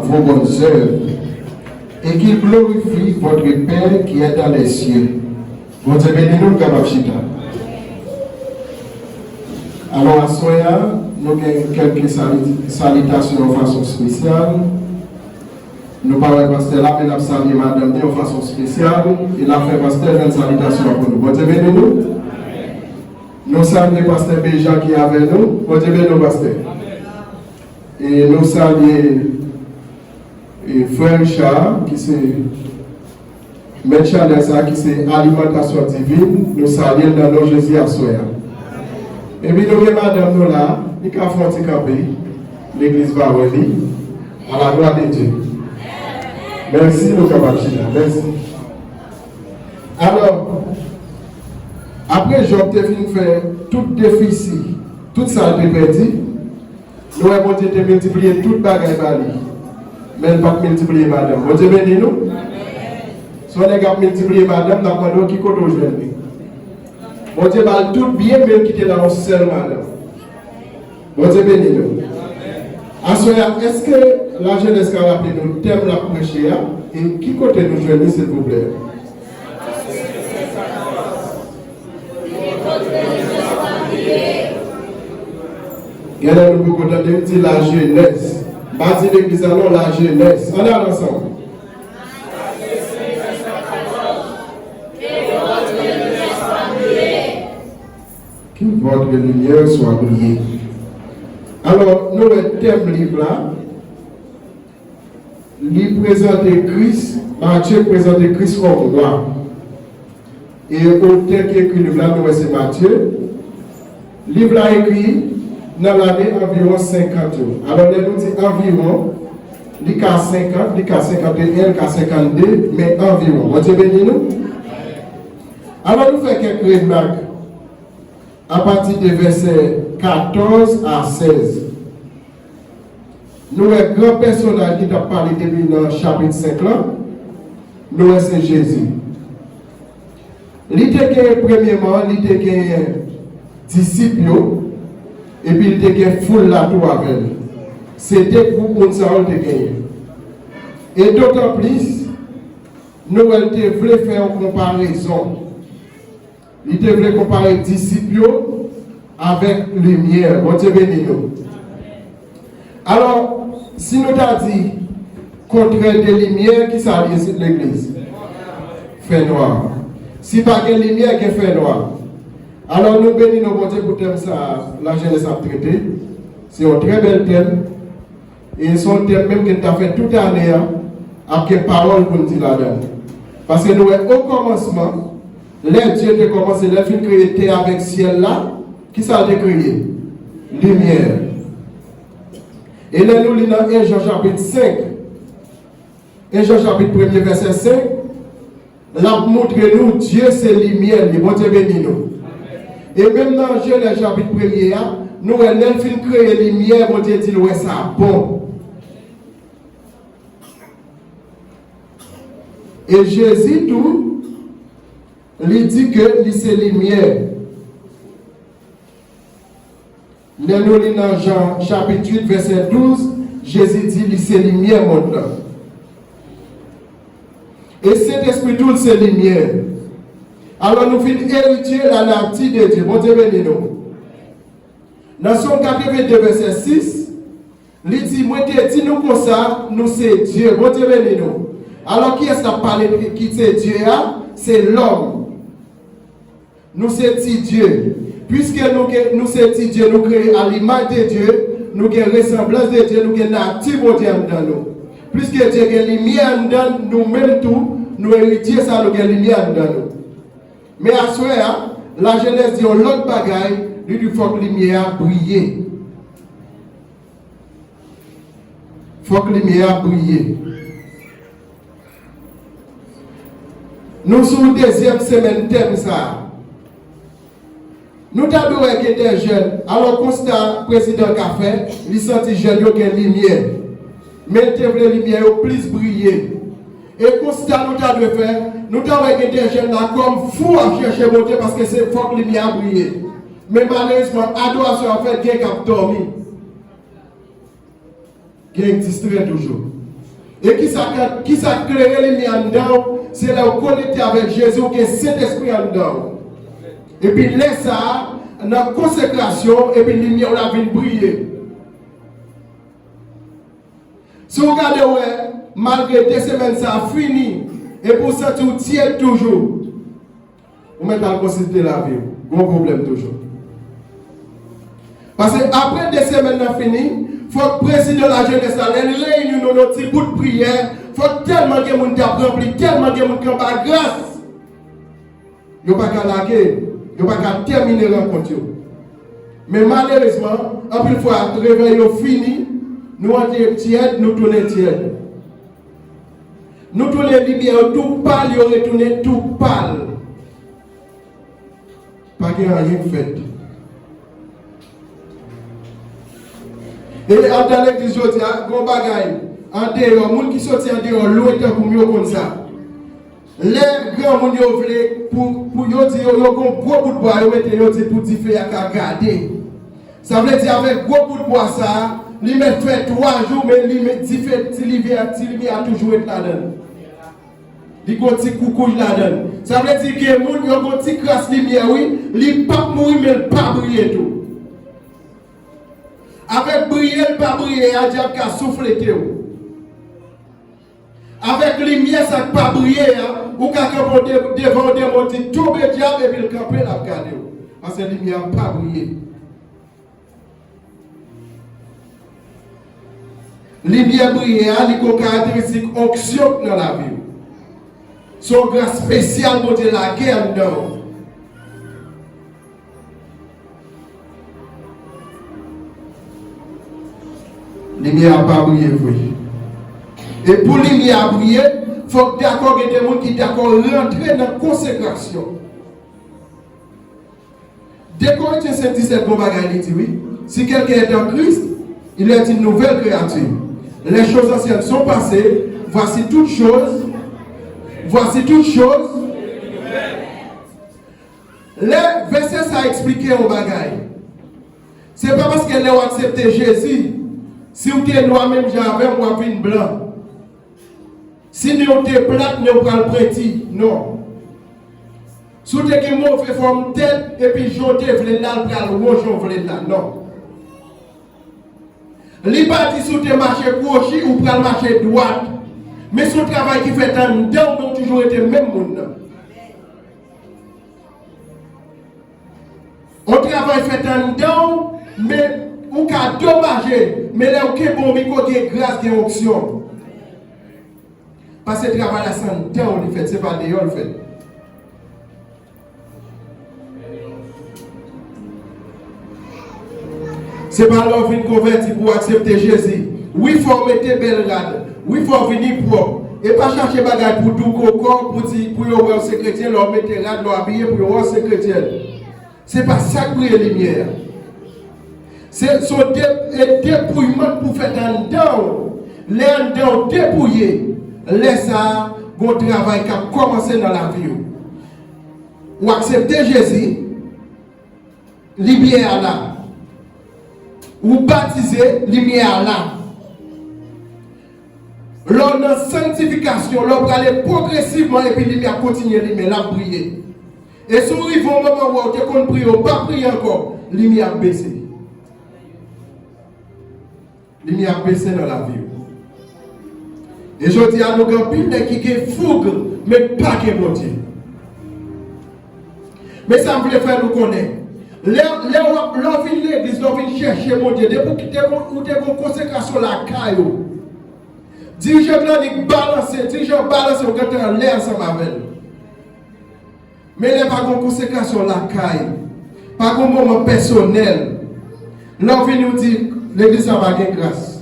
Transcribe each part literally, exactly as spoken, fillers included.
Vos bonnes œuvres, et qu'il glorifie votre Père qui est dans les cieux. Bondye beni nou, nou kapab chita. Alò, aswè a, nou gen kèk sali-, salitasyon yon fason espesyal. Nou pa wè pastè la, men n ap salye madanm li yon fason espesyal, e n ap fè pastè jwenn salitasyon an pou nou. Bondye beni nou. Nou salye pastè Bejan ki avè nou. Bondye beni w, pastè. E nou salye, e, frè Richard, ki se mèt chanèl sa, ki se Alimantasyon Divin. Nou salye l nan non Jezi aswè a. Epi nou gen madanm nou la, li ka fè yon ti kanpe. Legliz va wè li. A la glwa de Dye. Mèsi, nou kapab chita. Mèsi. Alò, apre Jòb te fin fè tout defisi, tout sa l te pèdi, nou wè Bondye te miltipliye tout bagay ba li. Men l pa t miltipliye madanm. Bondye beni nou. Si yon nèg ap miltipliye madanm, n ap mande w ki kote w jwenn li. Bondye ba l tout byen, men l kite l ak yon sèl madanm. Bondye beni nou. Aswè a, èske lajenès ka raple nou tèm l ap preche a? E ki kote nou jwenn li, silvouplè? Genlè nou poko tande m di lajenès. M pa di legliz la non, lajenès. Ann al ansanm. Que votre lumière soit brillée. Alò, nou wè tèm liv la. Li prezante Kris, Matye prezante Kris kòm wa. E otè ki ekri liv la, nou wè se Matye. Liv la ekri nan lane anviwon senkant yo. Alò, lè nou di anviwon, li ka senkant, li ka senkant e en, li ka senkant de, men anviwon. Bondye beni nou. Alò, nou fè kèk remak apati de vèsè katòz a sèz. Nou wè gran pèsonaj ki t ap pale depi nan chapit senk lan, nou wè se Jezi. Li te gen, premyèman, li te gen disip yo, epi li te gen foul la tou avè l. Se de gwoup moun sa yo l te genyen. E dotan plis, nou wè l te vle fè yon konparezon. Li te vle konpare disip yo avèk limyè. Bondye beni nou. Alò, si nou ta di kontrè de limyè, ki sa l ye, legliz? Fènwa. Si pa gen limyè, gen fènwa. Alò, nou beni non Bondye pou tèm sa a, lajenès ap trete. Se yon trè bèl tèm. E se yon tèm menm ke n ta fè tout ane a, ap gen pawòl pou n di ladan l. Paske nou wè, okòmansman, lè Dye te kòmanse, lè l fin kreye tè avèk syèl la, ki sa l te kreye? Limyè. E lè nou li nan en Jan chapit senk, en Jan chapit premye vèsè senk, l ap montre nou Dye se limyè l ye. Bondye beni nou. E menm nan Jenèz chapit premye a, nou wè lè l fin kreye limyè, Bondye di l wè sa bon. E Jezi tou, li di ke li se limyè. Lè nou li nan Jan chapit uit, vèsè douz, Jezi di li se limyè mond lan. E Sentespri tou, l se limyè. Alò, nou vin eritye lanati de Dye. Bondye beni nou. Nan Sòm katreven de, vèsè sis, li di, mwen te di nou konsa, nou se dye. Bondye beni nou. Alò, kiyès k ap pale ki se Dye a? Se lòm. Nou se ti dye. Piske nou, ke, nou se ti dye, nou kreye a limaj de Dye, nou gen resanblans de Dye, nou gen nati Bondye anndan nou. Piske Dye gen limyè anndan nou menm tou, nou eritye sa, nou gen limyè anndan nou. Men aswè a, lajenès di yon lòt bagay, li di fòk limyè a briye. Fòk limyè a briye. Nou sou dezyèm semèn tèm sa a. Nou ta dwe wè gen de jèn. Alò, konsta prezidan ka fè, li santi jèn yo gen limyè. Men l te vle limyè yo plis briye. E konsta nou ta dwe fè, nou ta wè gen de jèn la kòm fou ap chèche Bondye paske se fòk limyè a briye. Men malerezman, adorasyon ap fèt, gen k ap dòmi. Gen distrè toujou. E kisa k, kisa k klere limyè anndan w? Se lè w konekte avèk Jezi, ou gen Sentespri anndan w. Epi lè sa a, nan konsekrasyon, epi limyè w la vin briye. Si w gade, w wè, malgre de semèn sa a fini, epi w santi w tyèd toujou, ou mèt al konsilte lavi w. Gon pwoblèm toujou. Paske apre de semèn nan fini, fòk prezidan lajenès la, lè l reyini nou nan ti bout priyè, fòk tèlman gen moun k ap ranpli, tèlman gen moun k anba gras, yo pa ka lage, yo pa ka tèmine rankont yo. Men malerezman, anpil fwa, revèy yo fini, nou antre tyèd, nou tounen tyèd. Nou tounen limyè yo tou pal, yo retounen tou pal. Pa gen anyen k fèt. E anndan legliz jodi a, gon bagay andeyò, moun ki soti andeyò lwen tankou m yo konn sa. Lè granmoun yo vle pou, pou yo di yo, yo gon gwo bout bwa, yo mete, yo di pou dife a ka gade. Sa vle di avèk gwo bout bwa sa a, li mèt fè twa jou, men li mèt dife, ti limyè, ti limyè a toujou ret ladan l. Li gon ti koukouy ladan l. Sa vle di gen moun yo gon ti kras limyè, wi, li p ap mouri, men l pa briye tou. Avèk briye l pa briye a, dyab ka souflete w. Avèk limyè sa k pa briye a, ou ka kanpe w de-, devan yon demon, di tonbe dyab, epi l kanpe, l ap gade w. Paske limyè a pa briye. Limyè briye a, li gon karakteristik onksyon k nan lavi w. Se yon gras espesyal Bondye lage anndan w. Limyè a pa briye vre. E pou limyè a briye, fòk dakò gen de moun ki dakò rantre nan konsekrasyon. De Korentyen senk disèt gon bagay li di, wi. Si quelqu'un est en Christ, il est une nouvelle créature. Les choses anciennes sont passées, voici toutes choses, voici toutes choses. Lè vèsè sa eksplike yon bagay, se pa paske lè w aksepte Jezi, si w te nwa menm jan avè m, w ap vin blan. Si nen w te plat, nen w pral pwenti. Non. Si w te gen move fòm tèt, epi jan w te vle l la, l pral won jan w vle l la. Non. Li pa di si w te mache kwochi, ou pral mache dwat. Men se yon travay ki fèt anndan w, men w toujou rete menm moun nan. Yon travay fèt anndan w, men ou ka domaje, men lè w kenbe yon mikwo, gen gras, gen onksyon. Paske travay la se anndan w li fèt, se pa deyò l fèt. Se pa lè w vin konvèti pou w aksepte Jezi. Wi, fò w mete bèl rad. Wi, fò w vini pwòp. E pa chache bagay pou douko kò w, pou di, pou yo wè w se kretyen, lè w mete rad, lè w abiye, pou yo wè w se kretyen. Se pa sa k briye limyè a. Se, se yon de-, e depouyman k pou fèt anndan w. Lè anndan w depouye, lè sa a, gon travay k ap kòmanse nan lavi w. Ou aksepte Jezi, limyè a la. Ou batize, limyè a la. Lè w nan sanktifikasyon, lè w prale pwogresivman, epi limyè a kontinye limen, l ap briye. E si w rive yon moman ou wè w te konn priye, ou pa priye ankò, limyè ap bese. Limyè ap bese nan lavi w. E jodi a, nou gen anpil nèg ki gen foug, men pa gen Bondye. Men sa m vle fè nou konnen. Lè, lè w ap, lè w vin legliz, lè w vin chèche Bondye, depi w te gon, ou te gon konsekrasyon lakay ou, dirijan Grannik balanse, dirijan balanse, ou gentan anlè ansanm avè l. Men lè pa gon konsekrasyon lakay, pa gon moman pèsonèl, lè w vini w di, legliz sa pa gen gras.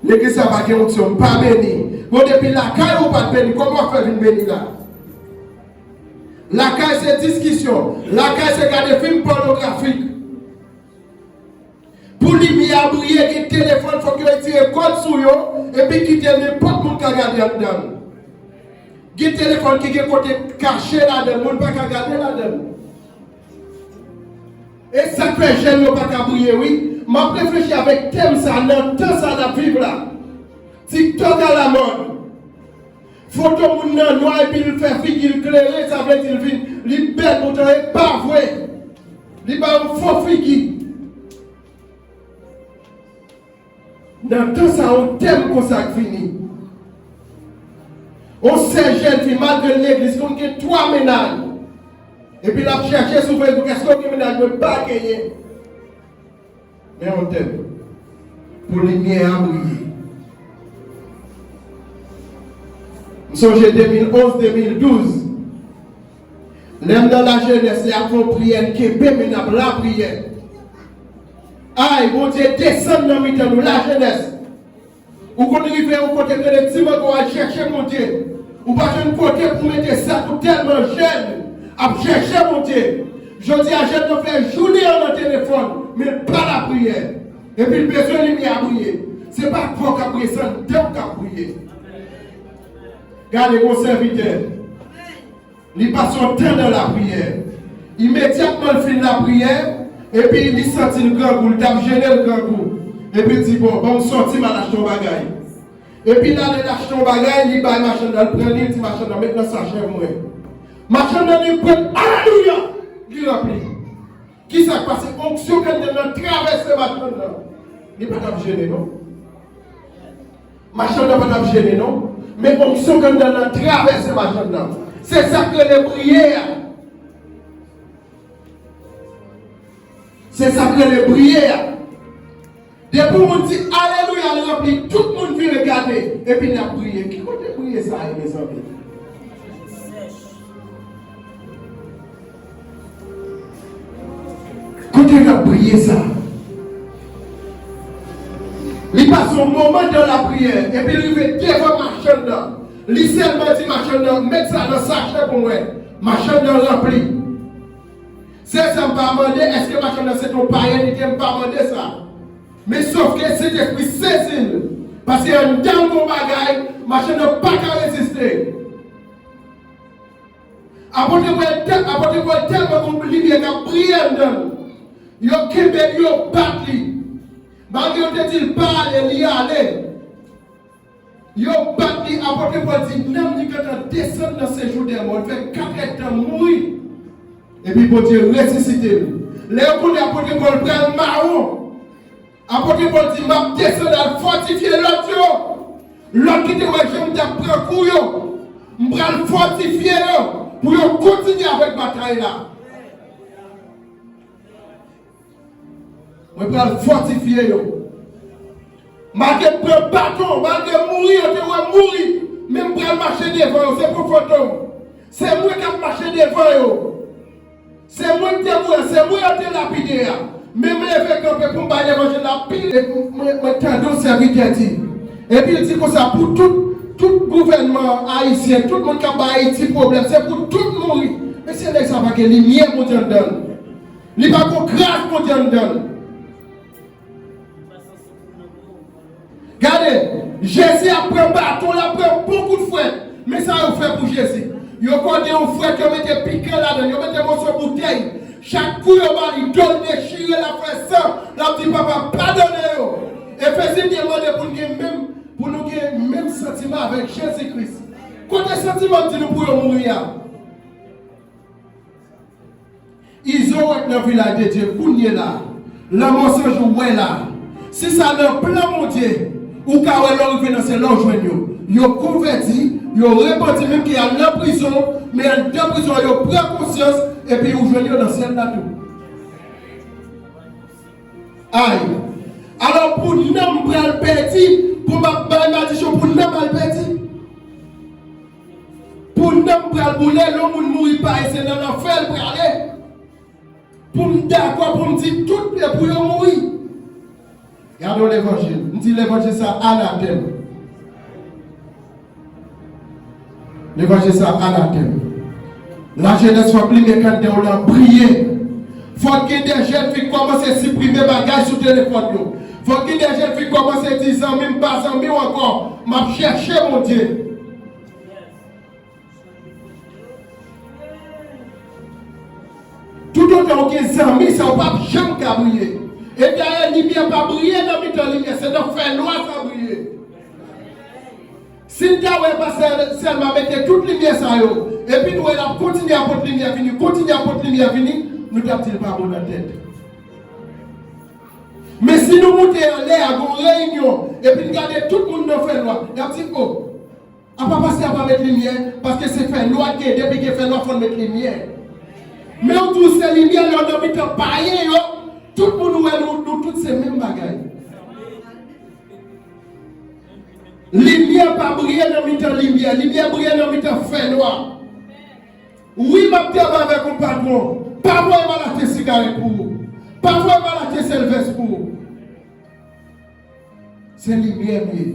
Legliz sa pa gen onksyon, m pa beni. Bon, depi lakay ou pa t beni, kòman w ap fè vin beni la? Lakay se diskisyon, lakay se gade fim pònografik. Pou limyè a briye, gen telefòn, fòk yo retire kòd sou yo, epi kite nenpòt moun ka gade anndan l. Gen telefòn ki gen kote kache ladan l, moun pa ka gade ladan l. E sa k fè jèn yo pa ka briye, wi. M ap reflechi avèk tèm sa nan tan sa n ap viv la. TikTok à la mode. Foto moun nan nwa epi l fè figi l klere, sa vle di l vin, li bèl poutan e pa vre. Li ba yon fo figi. Nan tan sa, yon tèm konsa k vini. Yon sè jèn fi, malgre l legliz, konn gen twa mennaj. Epi l ap chèche sou Facebook, èske w gen mennaj? Mwen pa genyen. Men yon tèm pou limyè a briye. M sonje de mil onz, de mil douz, lè m nan lajenès, lè y ap fè yon priyè, n kenbe men n ap lapriyè. Ay, Bondye desann nan mitan nou, lajenès. Ou konn rive yon kote k rele Ti Mango al chèche Bondye. Ou pa jwenn kote pou mete sèk ou tèlman jèn ap chèche Bondye. Jodi a jèn nan fè jounen an nan telefòn, men l pa lapriyè. Epi l bezwen limyè a briye. Se pa kò k ap briye, se anndan w k ap briye. Gade, gon sèvitè. Li pase yon tan nan lapriyè. Imedyatman l fin lapriyè, epi li santi l grangou, li t ap jene l grangou. Epi l di, "Bon, ban m sòti, m al achte yon bagay." Epi l ale l achte yon bagay, li bay machann nan, l pran li, l di machann nan, "Met nan sachè mwen." Machann nan li pran, alelouya! Li ranpli. Kisa k pase? Onksyon k anndan nan travèse machann nan. Li pa t ap jene, non. Machann nan pa t ap jene, non. Men onksyon k anndan nan travèse machann nan. Se sa k rele briye a. Se sa k rele briye a. Depi yon moun di alelouya, l ranpli, tout moun vire gade, epi l ap briye. Ki kote briye sa a ye, mezanmi? Kote l ap briye sa? Li pase yon moman nan lapriyè, epi l rive devan machann nan. Li sèlman di machann nan, "Met sa nan sachè pou mwen." Machann nan ranpli. Se sa m pa mande, èske machann nan se t on payen li te, m pa mande sa. Men sòf ke Sentespri sezi l. Paske anndan l gon bagay, machann nan pa ka reziste. Apot Pòl tèl-, apot Pòl tèlman gon limyè k ap briye anndan l. Yo kenbe l, yo bat li. Malgre yo te di l pa ale, li ale. Yo bat li, apot Pòl di, nanm li gentan desann nan sejou dèmò, l fè kat èdtan mouri. Epi Bondye resisite l. Lè yo konnen apot Pòl pral mawon, apot Pòl di, "M ap desann al fòtifye lòt yo." Lòt ki te wè jan m t ap pran kou yo, m pral fòtifye yo pou yo kontinye avèk batay la. Mwen pral fòtifye yo. Malgre m pran baton, malgre m mouri, yo te wè m mouri, men m pral mache devan yo, se pou fantom. Se mwen k ap mache devan yo. Se mwen ki te mouri, se mwen yo te lapide a. Men m leve kanpe pou m bay levanjil la pi. E mwen, mwen tande yon sèvitè di. Epi l di konsa, pou tout, tout gouvènman ayisyen, tout moun k ap bay Ayiti pwoblèm, se pou tout mouri. Men se nèg sa pa gen limyè Bondye anndan l. Li pa gon gras Bondye anndan l. Gade, Jezi ap pran baton, l ap pran bon kout fwèt. Men sa yo fè pou Jezi. Yo kòde yon fwèt, yo mete pikan ladan l, yo mete moso boutèy. Chak kou yo ba li, do l dechire, l ap fè san, l ap di, "Papa, padone yo." Efezyen te mande pou n gen menm, pou nou gen menm santiman avèk Jezi Kris. Kote santiman di nou pou yo mouri a? Izo w wè k nan vilaj de Dye kounye la, lanmò san jou w wè la. Si sa nan plan Bondye, ou ka wè lè w rive nan syèl la w jwenn yo. Yo konvèti, yo repanti, menm ke y al nan prizon, men anndan prizon an yo pran konsyans, epi ou jwenn yo nan syèl la tou. Ay. Alò pou nanm pral pèdi, pou m ap bay madichon pou nanm al pèdi. Pou nanm pral boule, lè yon moun mouri pa e se nan lanfè l prale. Pou m dakò, pou m di tout e pou yo mouri. Gade yon levanjil. M di levanjil sa anatèm. Levanjil sa anatèm. Lajenès fòk limyè k anndan w lan briye. Fòk gen de jèn fi k kòmanse siprime bagay sou telefòn yo. Fòk gen de jèn fi k kòmanse di zanmi m pa zanmi w ankò. M ap chèche Bondye. Toutotan w gen zanmi sa, w p ap janm ka briye. E dayè, limyè pa briye nan mitan limyè, se nan fènwa sa briye. Si n ta wè pastè Sèlma mete tout limyè sa yo, epi n wè l ap kontinye ap pot limyè vini, kontinye ap pot limyè vini, nou t ap di l pa bon nan tèt. Men si nou moute anlè a, gon reyinyon, epi n gade tout moun nan fènwa, y ap di, o, apa pastè a pa met limyè, paske se fènwa k gen, depi gen fènwa fò n met limyè. Men ou di w se limyè, lè w nan mitan payen yo, tout moun wè nou, nou tout se menm bagay. Limyè pa briye nan mitan limyè, limyè briye nan mitan fènwa. Wi, m ap travay avèk yon patwon. Pa voye m al achte sigarèt pou ou. Pa voye m al achte sèl vès pou ou. Se limyè m ye.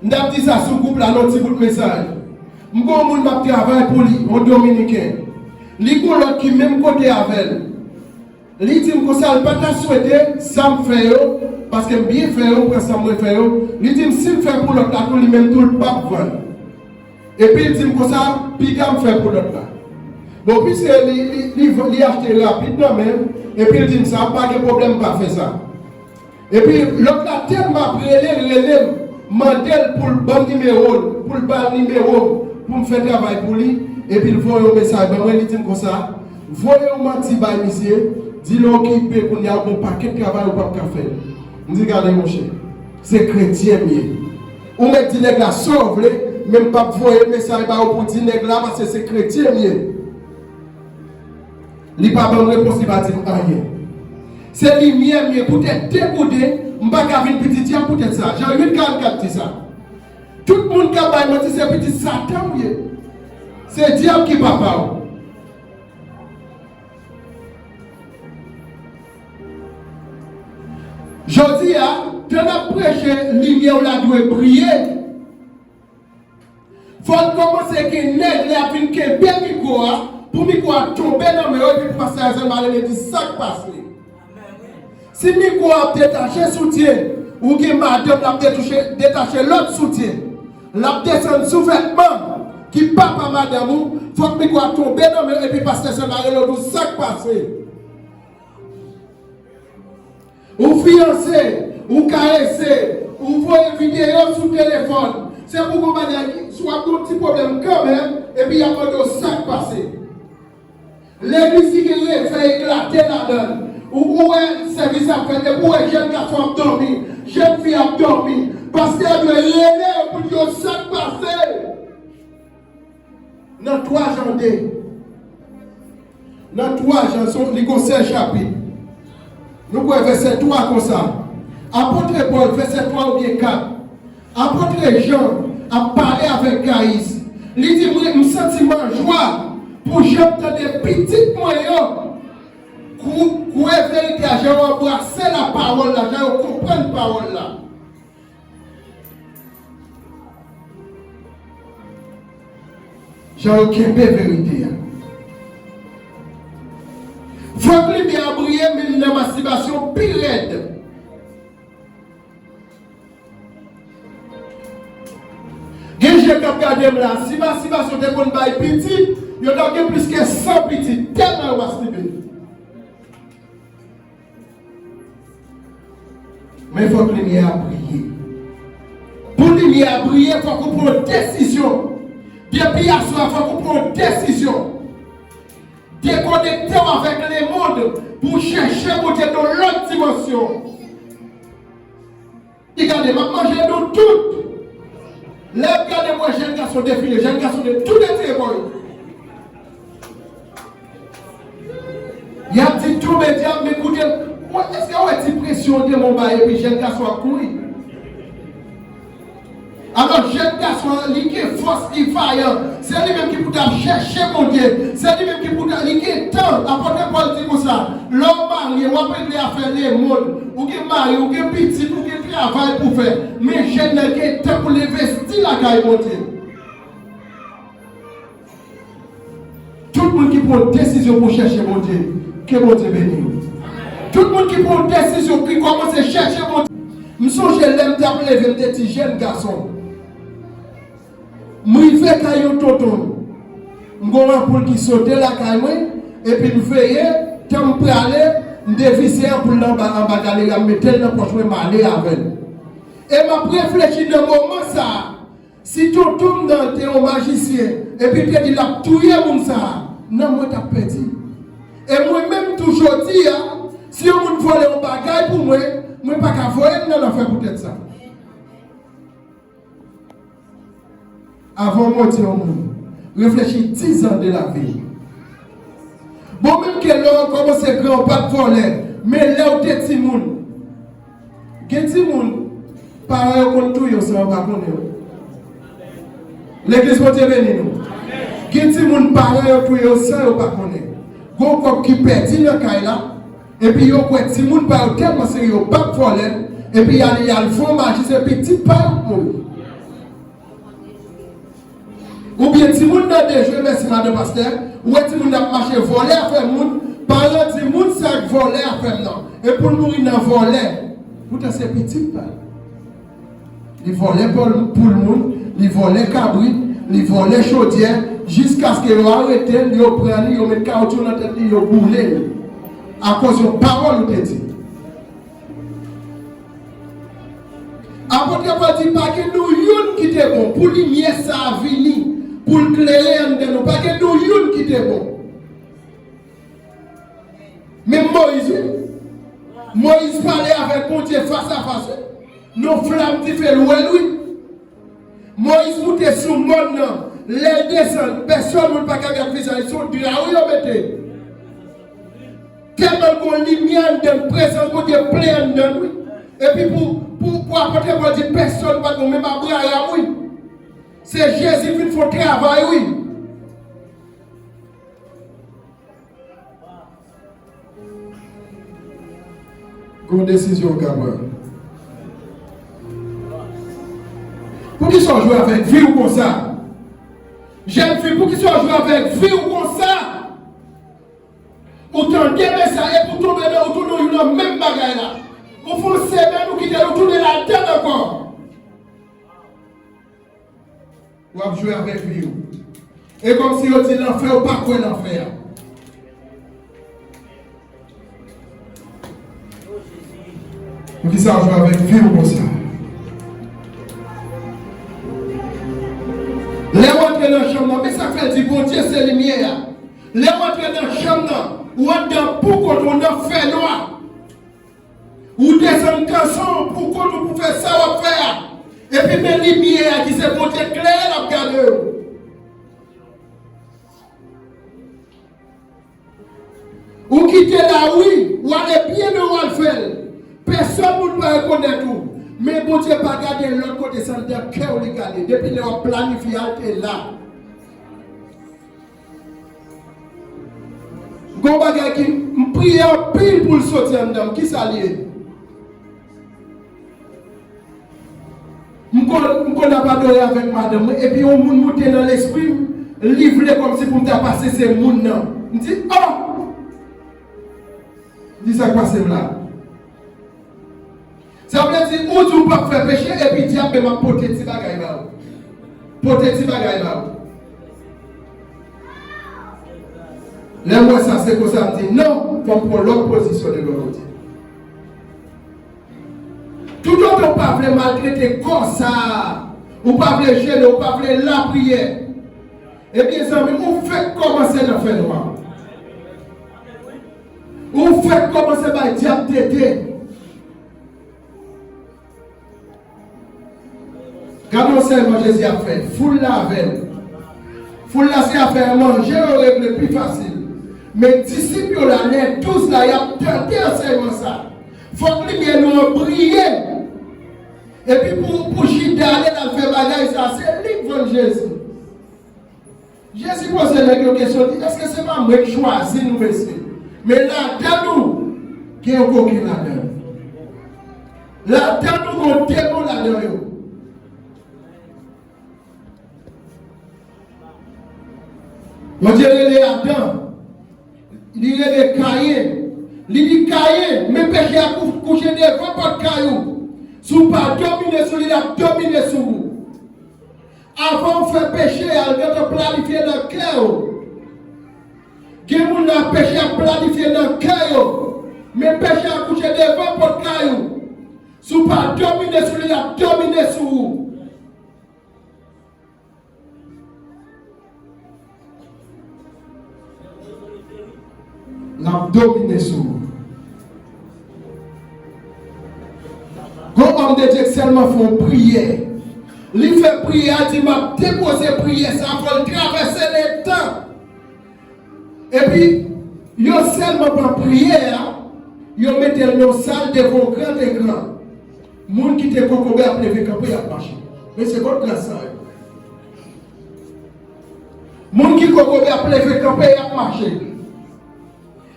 M t ap di sa sou gwoup la, nan ti bout mesaj. M gon moun m ap travay pou li, yon Dominiken. Li gon lòt ki menm kote avè l. Li di m konsa, l pa ta swete sa m fè yo, paske m byen fè yo, m pran san mwen fè yo. Li di m si m fè pou lòt la tou, li menm tou, l p ap vann. Epi l di m konsa, piga m fè pou lòt la. Bon, piske li, li, li, li achte rapid nan men m, epi l di m sa, pa gen pwoblèm, m pa fè sa. Epi lòt la tèlman ap rele l, rele m, mande l pou l ban m nimewo l, pou l ba l nimewo m, pou m fè travay pou li, epi l voye yon mesaj ban mwen, li di m konsa, voye yon manti bay misye, di l okipe kounye a, ou gon pakèt travay ou p ap ka fè. M di gade monchè, se kretyen m ye. Ou mèt di nèg la sa w vle, men m p ap voye mesaj ba ou pou di nèg la, paske se kretyen m ye. Li pa ban m repons, li pa di m anyen. Se limyè m ye, poutèt de kou de, m pa ka vin piti dyab poutèt sa. Jan uit karannkat di sa. Tout moun k ap bay manti, se pitit Satan w ye. Se dyab ki papa w. Jodi a, tan n ap preche, limyè w la dwe briye. Fò n kòmanse gen nèg lè y ap vin kenbe mikwo a, pou mikwo a tonbe nan men yo, epi pou pastè a sèlman ale di sa k pase. Si mikwo a ap detache soutyen, ou gen madanm l ap detouche, detache lòt soutyen. L ap desann souvètman ki pa pa madanm ou, fòk mikwo a tonbe nan men yo, epi pastè sèlman rele w di w sa k pase. Ou fiyanse, ou karese, ou voye videyo sou telefòn. Se pou gon bagay ki, si w ap gen yon ti pwoblèm kanmenm, epi y ap mande w sa k pase. Legliz ki gen refè eklate ladan l. Ou, ou wè sèvis ap fèt, epi ou wè jèn gason ap dòmi, jèn fi ap dòmi. Pastè a dwe rele yo pou di yo sa k pase. Nan twa Jan de. Nan twa Jan, se yon, li gon sèl chapit. Nou kwè vèsè twa konsa. Apotre Pòl, vèsè twa oubyen kat. Apotre Jan ap pale avèk Gayis. Li di, mwen, m santi m an jwa pou jan m tande pitit mwen yo kou-, kouri verite a, jan yo anbrase lapawòl la, jan yo konprann pawòl la. Jan yo kenbe verite a. Fòk limyè a briye, men m nan mastibasyon pi rèd. Gen jèn k ap gade m la, si mastibasyon te konn bay pitit, yo t ap gen plis ke san pitit, tèlman yo mastibe. Men fòk limyè a briye. Pou limyè a briye, fòk ou pran yon desizyon. Depi aswè, fòk ou pran yon desizyon. Dekonekte w avèk lemonn pou w chèche Bondye nan yon lòt dimansyon. Li gade, m ap manje nou tout. Lè m gade, m wè jèn gason defile, jèn gason de tout etire bò yo. Y ap di tonbe dyab, men koute, w, èske w wè ti presyon demon bay epi jèn gason ap kouri? Alò, jèn gason an, li gen fòs, li vayan. Se li menm ki pou t ap chèche Bondye. Se li menm ki pou t ap, li gen tan. Apot Pòl di konsa, lè w marye, w ap regle afè lemonn. Ou gen mari, ou gen pitit, ou gen travay pou fè. Men jèn nan gen tan pou l envesti lakay Bondye. Tout moun ki pran desizyon pou chèche Bondye, ke Bondye beni w. Tout moun ki pran desizyon, ki kòmanse chèche Bondye. M sonje lè m t ap leve, m te ti jèn gason. M rive kay yon tonton. M gon anpoul ki sote lakay mwen, epi m veye, Tan m prale, m devise an pou l anba, anba galeri a, m mete l nan pòch mwen, m ale avè l. E m ap reflechi nan moman sa a, si tonton m nan te yon majisyen, epi l te di l ap touye moun sa a, nanm mwen t ap pèdi. E mwen menm tou jodi a, si yon moun vòlè yon bagay pou mwen, mwen pa ka voye l nan lanfè poutèt sa. Avan w mòdi yon moun, reflechi diz an de lavi w. Bon, menm ke lè w kòmanse gran, w pa t vòlè, men lè w te timoun, gen timoun, paran yo konn touye w san yo pa konnen w. Legliz Bondye beni nou. Gen timoun, paran yo touye yo san yo pa konnen. Gon kòb ki pèdi nan kay la, epi yo kwè timoun pa yo tèlman serye, yo p ap vòlè l, epi y ale, y al fè yon majis, epi pitit pa yo mouri. Oubyen timoun nan dejwe, mèsi madan pastè, ou wè timoun nan ap mache vòlè afè moun, paran di moun sa k vòlè afè m nan, e pou l mouri nan vòlè, poutan se pitit pa l. Li vòlè poul, poul moun, li vòlè kabrit, li vòlè chodyè, jiskaske yo arete l, yo pran li, yo met kawotchou nan tèt li, yo boule l. Akoz yon pawòl ou te di. Apot Pòl di, pa gen nou youn ki te bon pou limyè sa a vini, pou l klere anndan nou. Pa gen nou youn ki te bon. Menm Moyiz, wi. Moyiz pale avèk Bondye fas a fas, wi. Nan flanm dife l wè l, wi. Moyiz moute sou mòn nan, lè l desann, pèsòn moun pa ka gad vizaj li, se yon dra wi yo mete. Tèlman l gon limyè anndan l, prezans Bondye plen anndan l, wi. Epi pou, pou, pou apot Pòl di pèsòn pa t bon, menm Abraram, wi. Se Jezi k vin fè yon travay, wi. Gon desizyon w ka pran. Poukisa w jwe avèk vi w konsa? Jèn fi, poukisa w jwe avèk vi w konsa? Ou tande mesaj epi w tonbe nan, ou tounen nan menm bagay la. Ou fè yon semèn, ou kite l, ou tounen ladan l ankò. W ap jwe avèk vi w. E kòmsi yo di lanfè, ou pa kwè lanfè a. Poukisa w jwe avèk vi w konsa? Lè w antre nan chanm nan, men sa k fè l di Bondye se limyè a. Lè w antre nan chanm nan, ou anndan poukont ou nan fènwa. Ou desann kanson poukont ou pou fè sa w ap fè a. Epi men limyè a ki se Bondye klere l ap gade w. Ou kite la wi, w ale byen lwen w al fè l. Pèsòn moun pa rekonèt ou. Men Bondye pa gade lòt kote, se anndan kè w li gade. Depi lè w ap planifye a, l te la. Gon bagay ki m priye anpil pou l soti anndan m. Kisa l ye? M konn, m konn ap adore avèk madanm mwen, epi yon moun moute nan lespri m, li vle kòmsi pou m ta pase se moun nan. M di, oh! Li di, sa k pase m la? Sa vle di, ou di ou p ap fè peche, epi dyab menm ap pote ti bagay ba ou. Pote ti bagay ba ou. Lè m wè sa, se konsa m di, non, fò m pran lòt pozisyon devan Bondye. Toutotan w pa vle maltrete kò sa a, ou pa vle jene, ou pa vle lapriyè, ebyen, zanmi m, ou fèk kòmanse nan fènwa. Ou fèk kòmanse bay dyab tete. Gade ansèyman Jezi ap fè. Foul la avè l. Foul la se afè manje yo regle pi fasil. Men disip yo la, lè douz la, y ap tande ansèyman sa. Fòk limyè nou an briye. Epi pou, pou Jida ale l al fè bagay sa, se li k vann Jezi. Jezi poze nèg yo kesyon, di, èske se pa mwen k chwazi nou, mesye? Men ladan nou, gen yon koken ladan. Ladan nou, gon demon ladan yo. Bondye rele Adan. Li rele Kayen. Li di, Kayen, men peche a kou-, kouche devan pòt kay ou. Si w pa domine sou li, l ap domine sou ou. Avan w fè peche a, al gentan planifye nan kè w. Gen moun la peche ap planifye nan kè yo, men peche a kouche devan pòt kay ou. Si w pa domine sou li, l ap domine sou ou. L ap domine sou ou. Gon òm de Dye k sèlman fè yon priyè. Li fè priyè a, di, "M ap depoze priyè sa a," fò l travèse letan. Epi, yo sèlman pran priyè a, yo mete l nan yon sal devan yon gran ekran. Moun ki te kokobe ap leve kanpe, y ap mache. Mesye, kot gras sa yo? Moun ki kokobe ap leve kanpe, y ap mache.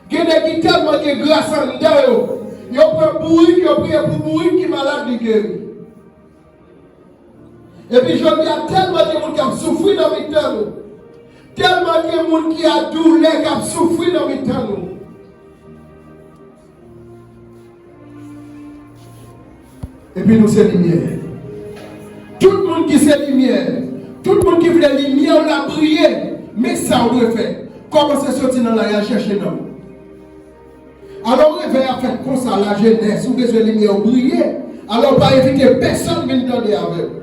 Gen nèg ki tèlman gen gras anndan yo, yo pran bourik, yo priye pou bourik ki malad, li geri. Epi jodi a, tèlman gen moun k ap soufri nan mitan nou, tèlman gen moun ki a doulè k ap soufri nan mitan nou. Epi nou se limyè. Tout moun ki se limyè, tout moun ki vle limyè w la briye, men sa w dwe fè. Kòmanse soti nan lari al chèche nanm. Alò, revèy ap fèt konsa, lajenès, ou bezwen limyè w briye. Alò, pa envite pèsonn vin tande avè w.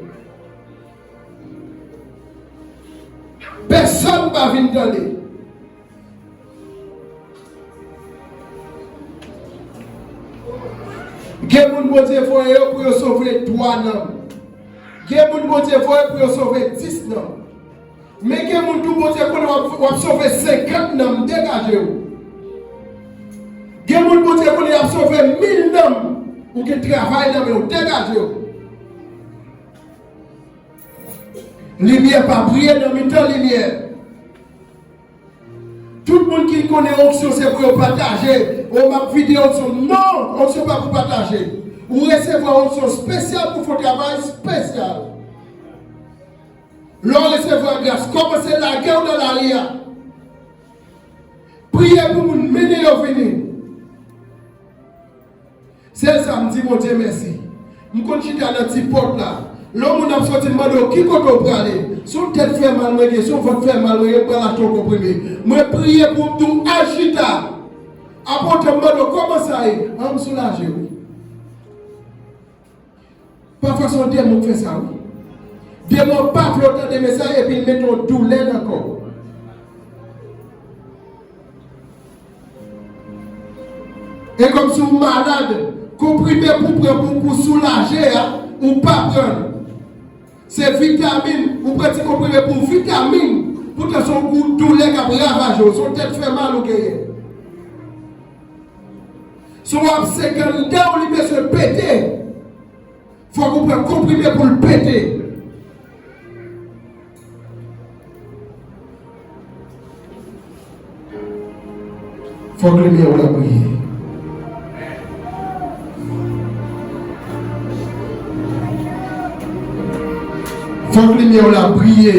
Pèsonn pa vin tande. Gen moun Bondye voye yo pou yo sove twa nanm. Gen moun Bondye voye pou yo sove dis nanm. Men gen moun tou Bondye konnen w ap, w ap sove senkant nanm, degaje w. Gen moun Bondye konnen y ap sove mil nanm, ou gen travay nan men w, degaje w. Limyè pa briye nan mitan limyè. Tout moun ki konnen onksyon se pou yo pataje. O, m ap vide onksyon. Non, onksyon pa pou pataje. Ou resevwa onksyon espesyal pou fè yon travay espesyal. Lè w resevwa gras, kòmanse lage w nan lari a. Priye pou moun, mennen yo vini. Se sa m di Bondye mèsi. M konn chita nan ti pòt la. Lè yon moun ap soti, m mande w ki kote w prale. Se yon tèt fè mal mwen gen, se yon vant fè mal mwen gen, m pral achte yon konprime. Mwen priye pou m di w al chita. Apre w tan m mande w kòman sa ye. An, m soulaje wi. Pafwa se yon demon k fè sa wi. Demon pa vle w tande mesaj epi l mete yon doulè nan kò w. E kòmsi w malad, konprime pou pran pou, pou soulaje a, ou pa pran l. Se vitamin, ou pran ti konprime pou vitamin, poutan se yon gwo doulè k ap ravaje w, se yon tèt fè mal ou genyen. Se yon abse k anndan w li bezwen pete. Fòk ou pran konprime pou l pete. Fòk limyè w la briye. Fòk limyè w la briye.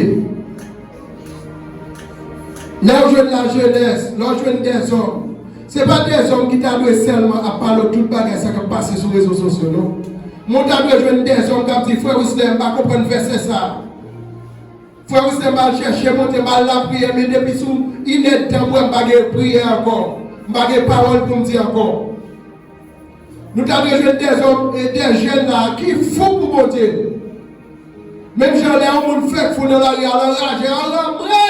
Lè w jwenn lajenès, lè w jwenn dèzòm, se pa dèzòm ki ta dwe sèlman ap pale w tout bagay sa k ap pase sou rezo sosyo, non. Men w ta dwe jwenn dèzòm k ap di, "Frè Wisley, m pa konprann vèsè sa a. Frè Wisley, m al chèche Bondye, m al lapriyè, men depi sou inèdtan m wè m pa gen priyè ankò. M pa gen pawòl pou m di ankò." Nou ta dwe jwenn dèzòm e dèjèn la ki fou pou Bondye. Menm jan lè yon moun fèk fou nan lari a, l anraje, anranbre.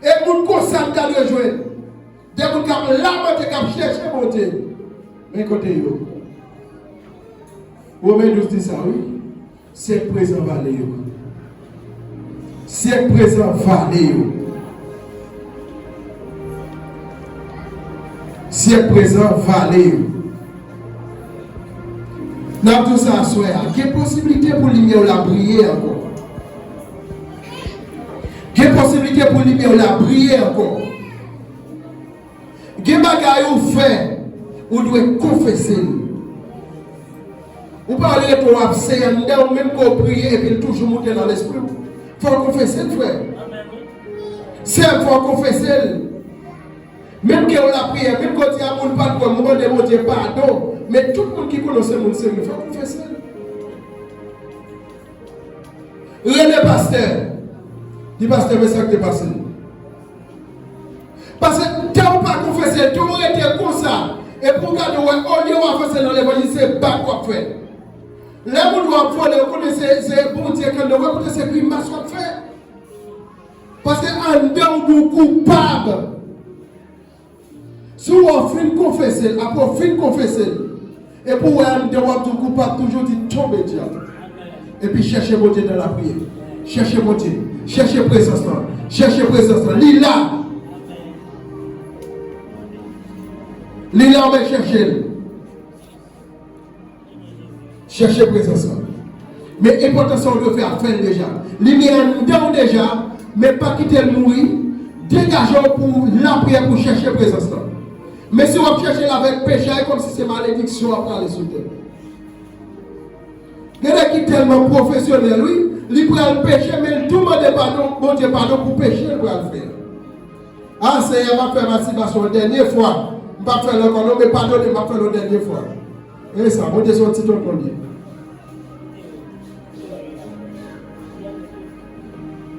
E moun konsa n ta dwe jwenn. De moun k ap lamante, k ap chèche Bondye. Men kote yo. Women douz di sa, wi. Syèk prezan vale yo. Syèk prezan vale yo. Syèk prezan vale yo. N ap di w sa aswè a. Gen posiblite pou limyè w la briye ankò. Gen posiblite pou limyè w la briye ankò. Gen bagay ou fè, ou dwe konfese l. Ou pa rete w ap seye anndan w, menm ke w priye epi l toujou moute nan lespri w. Fò w konfese l, frè. Sè m, fò w konfese l. Menm ke w lapriyè, menm ke w di a moun pa t kwè m, ou mande Bondye padon. Men tout moun ki konnen w se moun serye, fò w konfese l. Rele pastè. Di pastè, men sa k te pase. Paske Pou w gade, w wè, olye w avanse nan levanjil, se bak w ap fè. Lè moun yo ap vole, yo konnen se, se Bondye k anndan, w wè, poutèt se grimas w ap fè. Paske anndan w di w koupab. Si w fin konfese l, apre w fin konfese l, epi w wè anndan w ap di w koupab, toujou di tonbe dyab. Epi chèche Bondye nan lapriyè. Chèche Bondye. Chèche prezans lan. Chèche prezans lan. Li la. Li la, ou mèt chèche l. Chèche prezans lan. Men enpòtan sa w dwe fè a, fè l deja. Li gen anndan w deja, men pa kite l mouri. Degaje w pou lapriyè, pou chèche prezans lan. Men si w ap chèche l avèk peche, e kòmsi se malediksyon w ap rale sou tèt. Gen nèg ki tèlman pwofesyonèl, wi, li pral peche, men l tou mande padon, Bondye padon pou peche l pral fè. A, Senyè, m ap fè mastibasyon yon dènye fwa. M p ap fè l ankò non, men padone m, m ap fè l yon dènye fwa. E sa, Bondye se yon ti tonton li ye.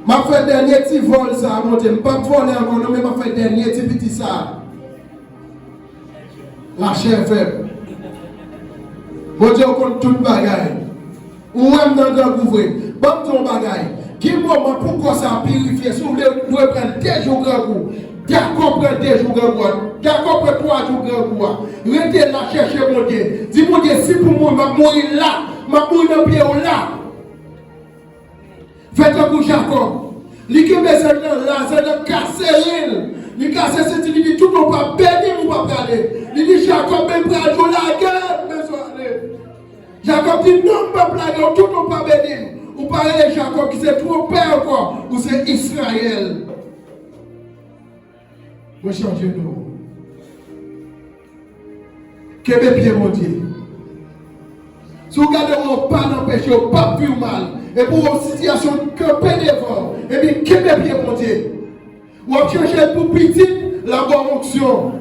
M ap fè dènye ti vòl sa a, Bondye. M p ap vòlè ankò non, men m ap fè dènye ti piti sa a. Lachè fèb. Bondye, ou konn tout bagay. Ou wè m nan grangou vre. Ban m di w yon bagay. Gen moman pou kò sa a pirifye. Si w vle, w dwe pran de jou grangou. Dakò, pran de jou grangou a. Dakò, pran twa jou grangou a. Rete la, chèche Bondye. Di Bondye, si pou mouri, m ap mouri la. M ap mouri nan pye w la. Fè tankou Jakòb. Li kenbe zèl nan la, zèl nan kase ren l. Li kase senti, li di, "Toutan w pa beni m, ou pa prale." Li di, "Jakòb, men pral di w lage m, bezwen ale." Jakòb di, "Non, m p ap lage w, toutan w pa beni m." Ou pa rele Jakòb ki se twonpè ankò, ou se Izrayèl. Mwen chanje non. Kenbe pye Bondye. Si w gade w pa nan peche, w p ap viv mal. Epi w yon sitiyasyon kanpe devan w, ebyen kenbe pye Bondye. W ap chèche l pou pitit, l ap ba w onksyon.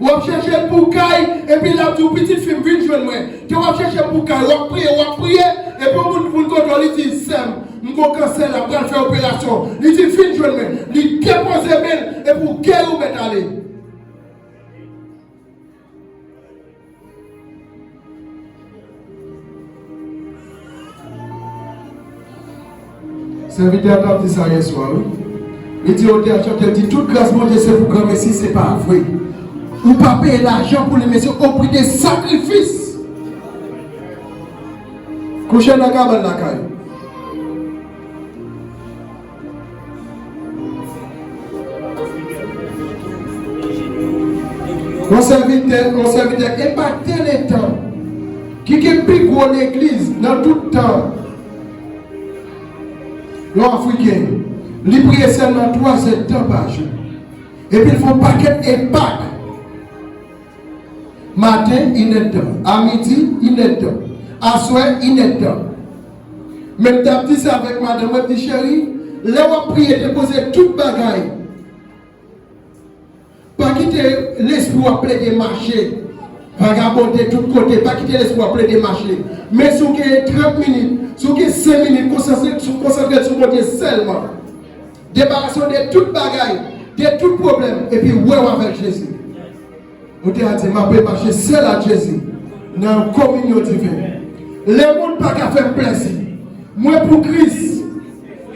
W ap chèche l pou kay, epi l ap di w, "Pitit fi m, vin jwenn mwen." Te w ap chèche l pou kay, w ap priye, w ap priye, epi yon moun vin kote w, li di, "Sè m, m gon kansè, l ap pral fè operasyon." Li di, "Vin jwenn mwen." Li depoze men l, epi w geri, w mèt ale. Sèvitè a t ap di sa yèswa, wi. Li di, otè a chante, li di, "Tout gras Bondye se pou granmesi, se pa vre. Ou pa peye lajan pou li, men se o pri de sakrifis." Kouche nan kabann lakay. Yon sèvitè, yon sèvitè, e pa tel etan ki gen pi gwo legliz nan tout tan. Yon Afriken, li priye sèlman twa zèdtan pa jou. Epi l fè yon pakèt enpak. Maten, inèdtan. A midi, inèdtan. Aswè, inèdtan. Men m t ap di sa avèk madanm mwen, m di, "Cheri, lè w ap priye, depoze tout bagay. Pa kite lespri w ap plede mache, vagabonde tout kote, pa kite lespri w ap plede mache." Men si w gen trant minit, si w gen senk minit, konsantre, konsantre sou Bondye sèlman. Debarase w de tout bagay, de tout pwoblèm, epi wè w avèk Jezi. Otè a di, "M ape mache sèl ak Jezi nan yon kominyon diven. Lemonn pa ka fè m plèzi. Mwen pou Kris,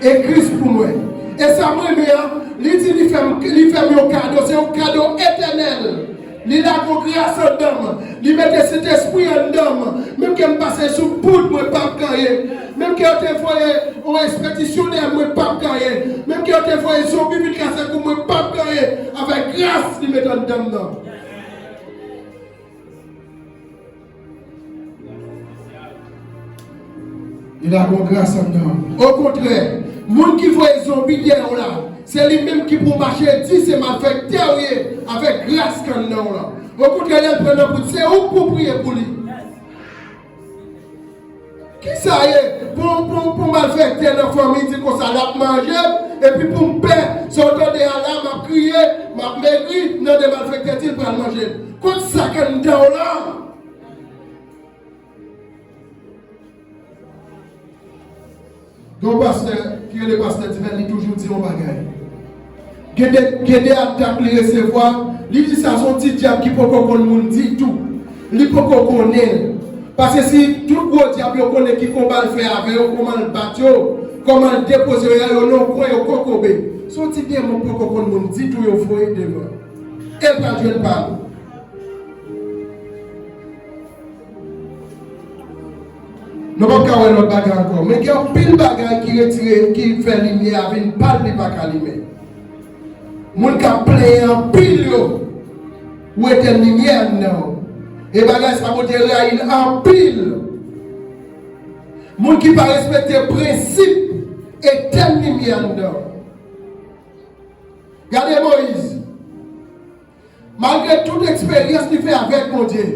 e Kris pou mwen." E sa m renmen an, li di li fè m, li fè m yon kado, se yon kado etènèl. Li lage yon gras anndan m, li mete Sentespri anndan m. Menm ke m pase sou poud, mwen p ap gen anyen. Menm ke yo te voye yon espedisyon dèyè m, mwen p ap gen anyen. Menm ke yo te voye zonbi vin kase kou m, mwen p ap gen anyen. Avèk gras li mete anndan m nan. Li lage yon gras anndan w. Okontrè, moun ki voye zonbi dèyè w la, se li menm ki pou mache di se malfektè w ye avèk gras k anndan w lan. Okontrè, lè l pran nan poud, se ou k pou priye pou li. Kisa ye? Pou, pou, pou malfektè nan fanmi di konsa l ap manje m, epi pou m pè, sa w tande a la, m ap kriye, m ap megri, nan de malfektè di l pral manje m. Kot sa k anndan w lan? Gen yon pastè ki rele pastè Divèn, li toujou di yon bagay. Gen de, gen de atak li resevwa, li di sa se yon ti dyab ki poko konn moun ditou. Li poko konnen l. Paske si tout gwo dyab yo konnen ki konba l fè avè yo, kòman l bat yo, kòman l depoze yo, yo nan yon kwen, yo kokobe. Se yon ti demon poko konn moun ditou yo voye devan. E l pral jwenn pa nou. Nou p ap ka wè lòt bagay ankò. Men gen anpil bagay ki retire, ki fè limyè a vin pal, li pa ka limen. Moun k ap plenyen anpil yo, ou etèn limyè anndan w. E bagay sa Bondye rayi l anpil. Moun ki pa respekte prensip, etèn limyè anndan w. Gade Moyiz. Malgre tout eksperyans li fè avèk Bondye,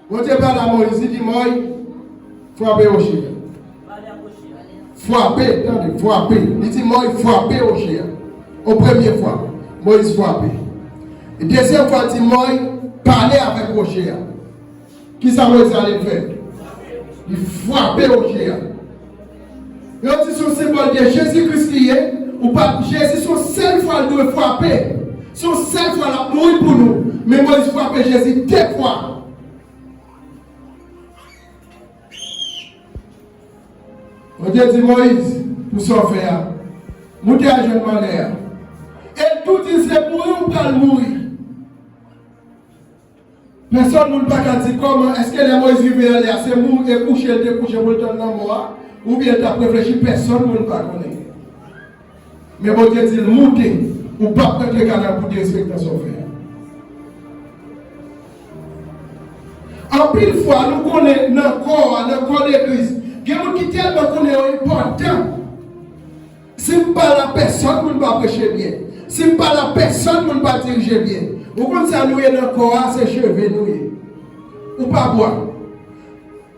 Bondye pale a Moyiz, li di, Moyiz, frape woche a. Frape, tande, frape. Li di, Moyiz, frape woche a. Yon premye fwa, Moyiz frape. E dezyèm fwa, li di, Moyiz, pale avèk woche a. Kisa Moyiz ale fè? Li frape woche a. Yo di se yon senbòl de Jezi Kris li ye. Ou pa, Jezi se yon sèl fwa l dwe frape. Se yon sèl fwa l ap mouri pou nou. Men Moyiz frape Jezi de fwa. Bondye di Moyiz, pou sa w fè a, moute al jwenn malè a. E l tou di l se mouri ou pral mouri. Pèsòn moun pa ka di kòman, èske lè Moyiz rive anlè a, se mouri e kouche l te kouche pou l tann lanmò a, oubyen l t ap reflechi, pèsòn moun pa konnen. Men Bondye di l, moute, ou p ap rantre Kanaan pou derespektan sa w fè a. Anpil fwa, nou konnen nan kò a, nan kò legliz, gen moun ki tèlman konnen yo enpòtan. Si m pa la, pèsòn moun pa preche byen. Si m pa la, pèsòn moun pa dirije byen. Ou konn sa nou ye nan kò a, se cheve nou ye. Ou pa bwa.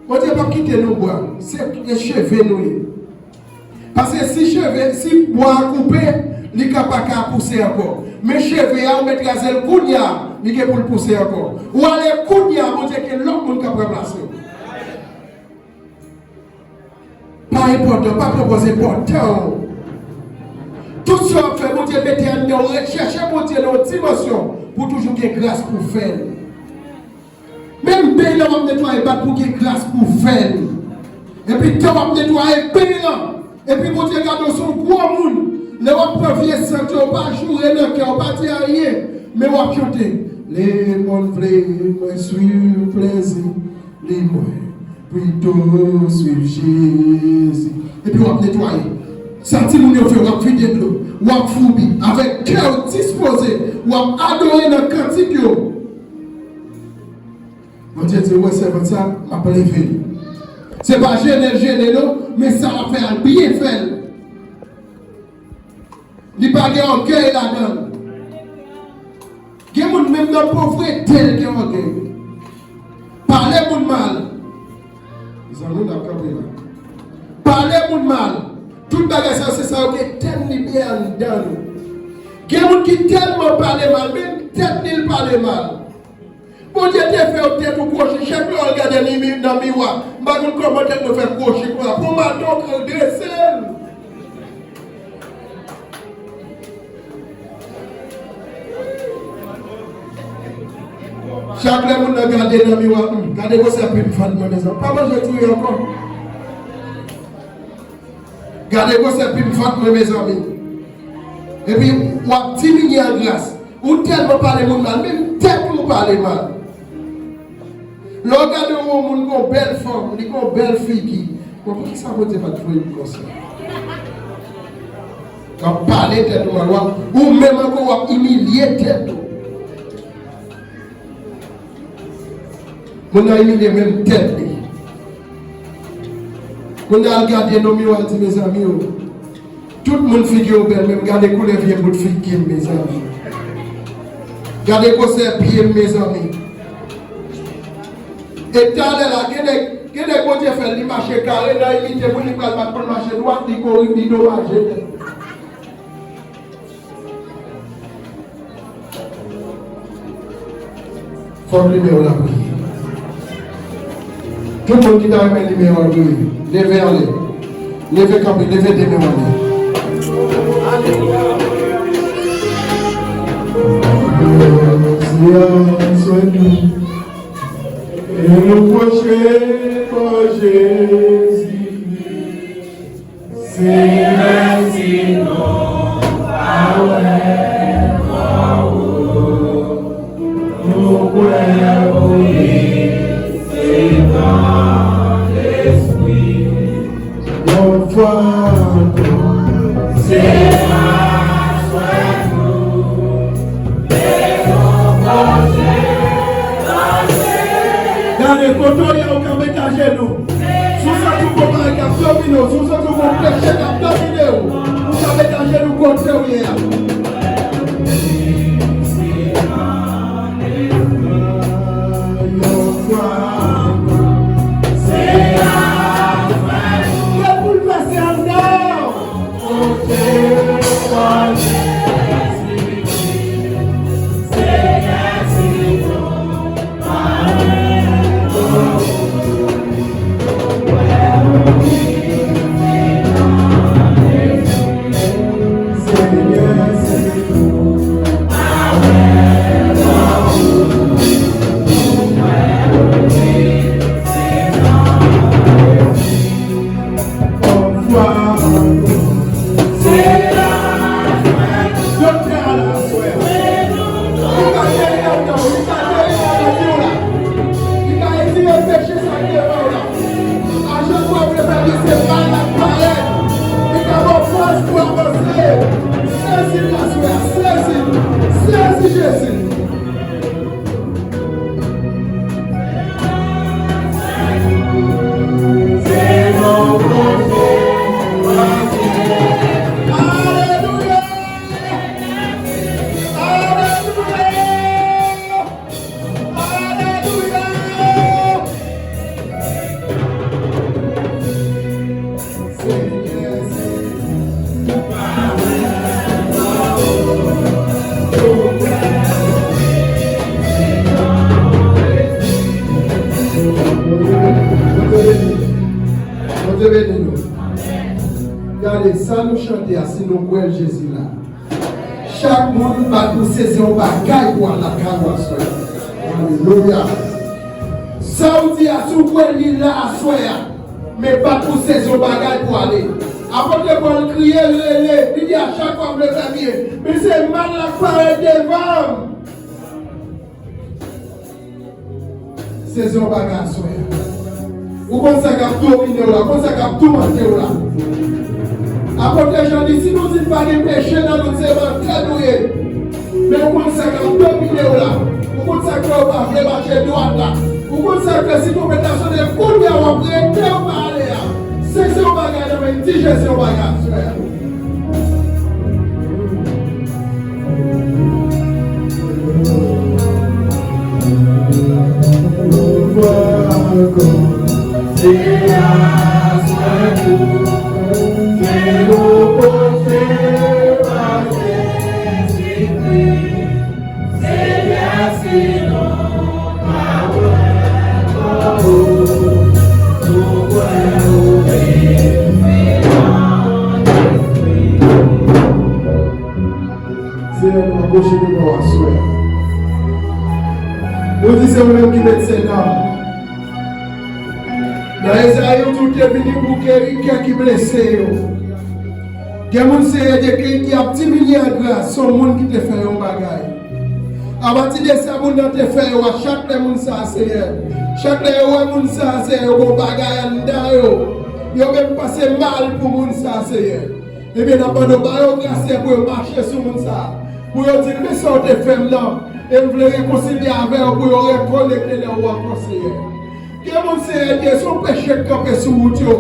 Bondye p ap kite nou bwa. Se, se cheve nou ye. Paske si cheve, si bwa a koupe, li ka pa ka pouse ankò. Men cheve a, ou mèt kraze l kounye a, li gen pou l pouse ankò. Ou ale kounye a, Bondye gen lòt moun k ap ranplase w. Pa enpòtan, pa pran pòz enpòtan w. Tout sa w ap fè, Bondye mete anndan w, rechèche Bondye nan yon dimansyon pou toujou gen gras pou fè l. Menm beny lè w ap netwaye, bat pou gen gras pou fè l. Epi tan w ap netwaye beny lan, epi Bondye gade w se yon gwo moun. Lè w ap pran vye sant yo, w pa joure nan kè w, w pa di anyen, men w ap chante. Lemonn vle mwen swiv plèzi li mwen pito swiv Jezi. Epi w ap netwaye. Sa timoun yo fè, w ap vide dlo, w ap foubi. Avèk kè w dispoze, w ap adore nan kantik yo. Bondye di, ou wè sèvant sa, m ap leve l. Se pa jennen l jennen non, men sa l ap fè a, l byen fè l. Li pa gen ògèy ladan l. Gen moun menm nan povrete l gen ògèy. Pale moun mal. Zanmi, n ap kanpe la. Pale moun mal. Tout bagay sa, se sa yo gen tèt li byen anndan nou. Gen moun ki tèlman pale mal, menm tèt li l pale mal. Bondye te fè w tèt ou kwochi, chak lè w al gade nan mi-, nan miwa, m pa konn kòman tèt mwen fè kwochi konsa. Pran maton, drese l. Chak lè moun nan gade nan miwa, hmm, gade gwosè plim vant mwen, mezanmi. Pa manje diri ankò. Gade gwosè plim vant mwen, mezanmi. Epi, w ap diminye an gras. Ou tèlman pale moun mal, menm tèt ou pale mal. Lè w gade yon moun gon bèl fòm, li gon bèl figi. Bon, poukisa Bondye pa t voye m konsa? W ap pale tèt ou mal, w ap, ou menm ankò w ap imilye tèt ou. Moun nan imilye menm tèt li. Moun nan al gade nan miwa, di, mezanmi, o. Tout moun figi yo bèl, men gade koulè vye bout figi m, mezanmi. Gade gwosè pye m, mezanmi. E talè la, gen nèg, gen nèg Bondye fè l, li mache kare, nan imite moun, li pral bat pou l mache dwat, li kouri, li domaje tèt. Fòk limyè w la briye. Tout moun ki ta renmen limyè w la briye, leve anlè. Leve kanpe, leve de men w anlè. Senyè, swen nou. E nou pwoche bò Jezi. Senyè, si nou pa wè kò ou, nou kwè ou ye Senyè Lespri. Yon fwa ankò, se aswè nou, e nou pwoche bò Jezi. Gade, kote w ye, ou ka met ajenou. Si w santi w gon bagay k ap domine w, si w santi w gon peche k ap domine w, ou ka met ajenou kote w ye a. Ke boulvèse anndan w. Doktè a la aswè a. Ou ka geri anndan w, ou ka geri maladi w la. Li ka retire peche sa k devan w la. Ajan kwa w vle fè li se mal l ap parèt. Li ka ba w fòs pou w avanse. Sezi l aswè a, sezi l. Sezi Jezi. Bondye beni nou. Gade, sa nou chante a, si nou kwè Jezi la. Chak moun bat pou sezi yon bagay pou al lakay ou aswè a. Alelouya. Sa w di a, si w kwè li la aswè a, men bat pou sezi yon bagay pou ale. Apot Pòl kriye, rele, li di a chak fwa m leve m ye, men se mal l ap parèt devan m. Sezi yon bagay aswè a. Ou konn sa k ap domine w la, ou konn sa k ap toumante w la. Apot Jan di, si nou di n pa gen peche nan nou, se mantè nou ye. Men ou konn sa k ap domine w la. Ou konn sa k fè w pa vle mache dwat la. Ou konn sa k fè si twonpèt la sonnen kounye a w ap rete ou pa ale a. Sezi yon bagay nan men, di Jezi yon bagay aswè a. Senyè, nou apwoche devan w aswè a. Nou di se ou menm ki medsen nan. Nan Ezayi, ou di ou te vini pou geri kè ki blese yo. Gen moun, Senyè, ki, ki ap diminye an gras, se yon moun ki te fè yon bagay. Apati de sa moun nan te fè yo a, chak lè moun sa a, Senyè, chak lè yo wè moun sa a, Senyè, yo gen yon bagay anndan yo, yo menm panse mal pou moun sa a, Senyè. Ebyen, n ap mande w ba yo gras, Senyè, pou yo mache sou moun sa a, pou yo di l, men sa w te fè m nan, e m vle rekonsilye avè w, pou yo rekonekte nan ou ankò, Senyè. Gen moun, Senyè, ki se yon peche k kanpe sou wout yo.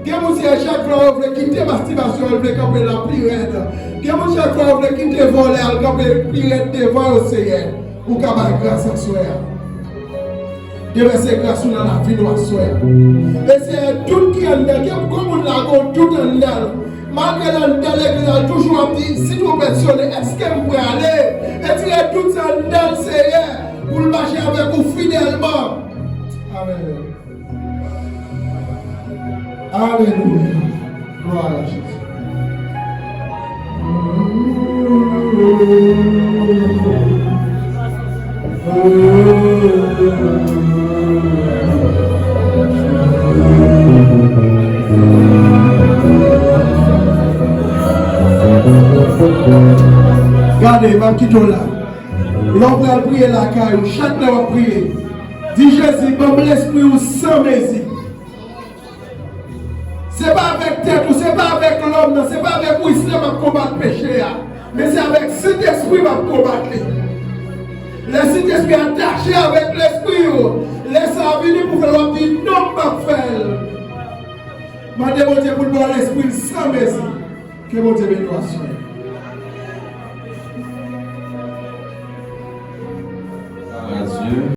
Gen moun, Senyè, chak fwa yo vle kite mastibasyon, yo vle kanpe la pi rèd. Gen moun, chak fwa yo vle kite vòlè a, l kanpe pi rèd devan yo, Senyè. Ou ka bay gras aswè a. Devèse gras ou nan lavi nou aswè a. E Senyè, dout ki anndan, gen gwo moun la, gon dout anndan l. Malgre l anndan legliz la, l toujou ap di, si twonpèt sonnen, èske m prale? Retire dout sa anndan l, Senyè, pou l mache avèk ou fidèlman. Amèn. Alelouya. Glwa a Jezi. Alelouya. Gade, m ap kite w la. Lè w pral priye lakay ou, chak lè w ap priye, di, Jezi, ban m lespri w san mezi. Se pa avèk tèt ou, se pa avèk lòm nan, se pa avèk wishlè m ap konbat peche a. Men se avèk Sentespri m ap konbat li. Lè Sentespri atache avèk lespri w, lè sa a vini pou fè l, w ap di, non, m p ap fè l. Mande Bondye pou l ba w lespri l san mezi. Ke Bondye beni w aswè.